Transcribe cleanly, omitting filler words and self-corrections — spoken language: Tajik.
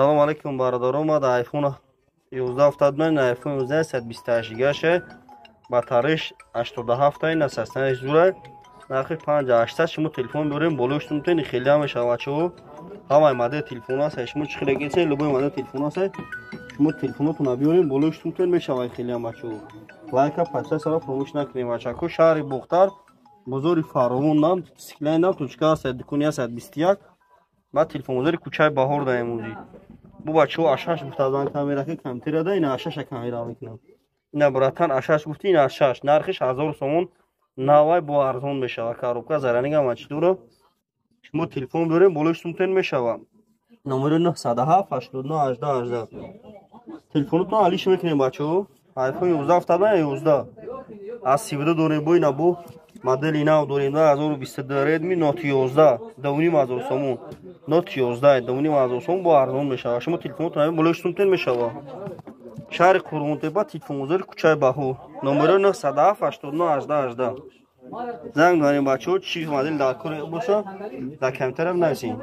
Салом алейкум, бародарон. Ма дар iPhone 11 афтад мен, iPhone 11 128 гигаше, батареш 87 ина, састанаш зура, нархи 5800. Шумо телефон биёрем, болош нутен, хеле ҳам мешава, бачаҳо. Ҳамаи модели телефон аст, шумо чӣ хеле гесен, любой модели телефон аст. Шумо телефонотона биёрем, болош нутен, мешава хеле ҳам, бачаҳо. Лайка, подписаться фаромӯш накунем, бачако. Шаҳри Бохтар, бозори Фаровон, нам сиклай нам точка аст, дукони аст 21, баъд телефонбозори кӯчаи Баҳор даем. Ӯзи бу, бачаҳо, ашаш гуфта камера ки камтира да, ина ашаша камера мекунам. Ина, братан, ашаш гуфти, ина ашаш, нархиш 1000 сомон, навай бо арзон мешава. Коробка заранига мачдуро шумо телефон биёрем, болои сумтен мешава. Номери 907 89 18 18. Телефонотон алиш мекунем, бачаҳо. iPhone 11 афтада, 11 аз 32 дорем, бо ина бо модели нав дорем, 2022 Redmi Note 11, 2500 сомон. Note 11 2500 сомон, бо арзон мешава. Шумо телефонотон болои сумтен мешава. Шаҳри Қурғонтепа, телефонбозори кӯчаи Баҳор, номеро 907 89 18 18. Занг занем, бачаҳо. Чӣ модел дар кор боша, дар комментария бинависем.